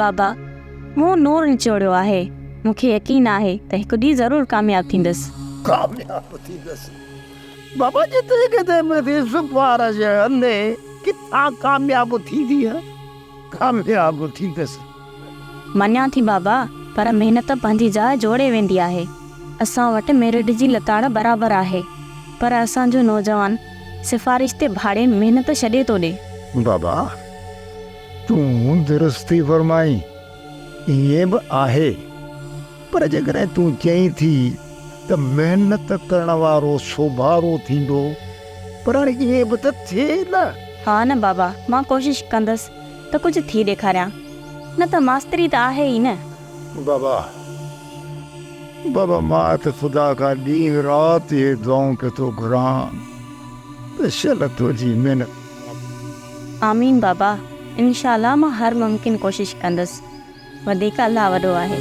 بابا، مون نور نچوڙيو آهي. مون کي يقين آهي ته هڪ ڏينهن ضرور ڪامياب ٿيندس. ڪامياب ٿيندس. بابا جتي ڪٿي به ٿي سفارش هلي ڪٿان ڪامياب ٿيندينء؟ ڪامياب ٿيندس. مڃان ٿي بابا، پر محنت پنهنجي جاء جوڙي ويندي آهي. اسان وٽ ميرٽ جي لتاڙ برابر آهي، پر اسان جو نوجوان سفارش تي ڀاڙي محنت ڇڏي ٿو ڏي. بابا، تون درست ٿي فرمائين، ائين به آهي، پر جيڪڏهن تون چئين ٿي ته محنت ڪرڻ وارو سوڀارو ٿيندو، پر هاڻي ائين به ته ٿئي نه. ها نه بابا، مان ڪوشش ڪندس ته ڪجهه ٿي ڏيکاريان، نه ته ماستري ته آهي ئي نه. بابا، بابا مان ته خدا کان ڏينهن رات اهي دعائون پيو ٿو گهران ته شل تنهنجي محنت ڪامياب ٿئي. آمين بابا، انشاء الله مان هر ممڪن ڪوشش ڪندس. وڌيڪ الله وڏو آهي.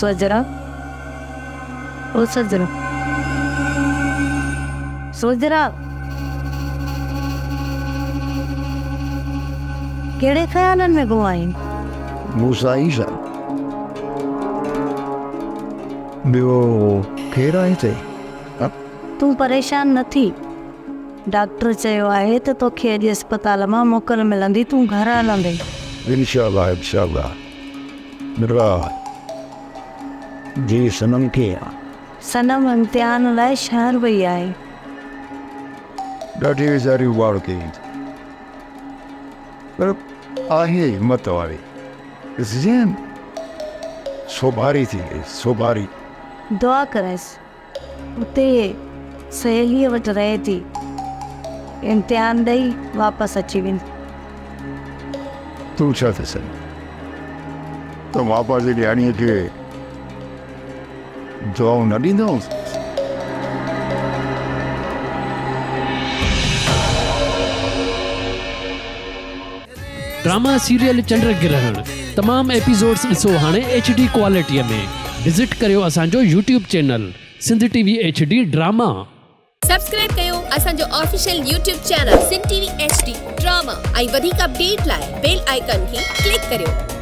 سوجهرا او سوجهرا سوجهرا ڪهڙي خيالن ۾ گم آهين؟ مون سان ئي سان ٻيو ڪير آهي هتي؟ تون پريشان نه ٿي. ڊاڪٽر چيو آهي ته توکي اڄ اسپتال مان موڪل ملندي تون گهر هلندين. انشاء الله انشاء الله مرا جي صنم ڪيئن آ؟ صنم امتحان لاء شهر وئي آهي. ڏاڍي ويچاري اٻاڙ ڪئي پر آهي همت واري ڏسجين سوڀاري ٿي وئي سوڀاري. دعا ڪريس. اتي سهيليء وٽ رهي ٿي. امتحان ڏئي واپس اچي ويندي. تون ڇا ٿي سمجهين ته مان پنهنجي نياڻيء کي دعائون نه ڏيندو هوس؟ ڊراما سيريل چنڊ گرهڻ تمام ايپيسوڊس ڏسو هاڻي ايڇ ڊي ڪوالٽي ۾ وزٽ ڪريو اسان جو YouTube channel Sindh T V H D drama. Subscribe ڪيو اسان جو official YouTube channel Sindh T V H D drama ۽ وڌيڪ اپڊيٽ لاء بيل آئيڪان کي ڪلڪ ڪريو.